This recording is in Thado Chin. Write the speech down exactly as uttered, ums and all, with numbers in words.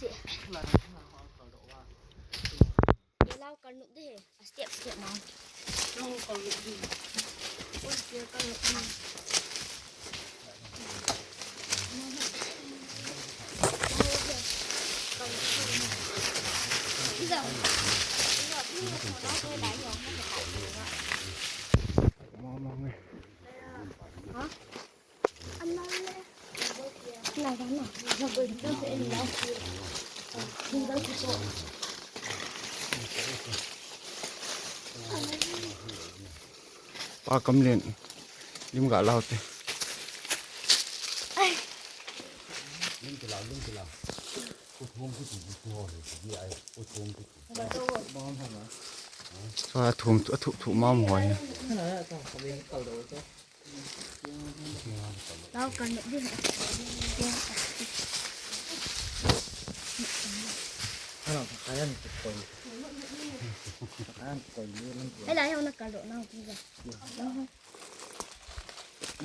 Ye lau kal nup de he. A step step ma. Lau kal nup de. Oi, ye kal nup de. Pa Kamlen, lim ga lau te. Lim ti lau, lim ti lau. Uthum ki ti ki ho le ti ai, uthum ki ti. Sa thum, athu, thu mam hoi. Lau kal nup de. Hello, kaya ni koi. Kaya ni koi ni. Hello, hello, na kal do na.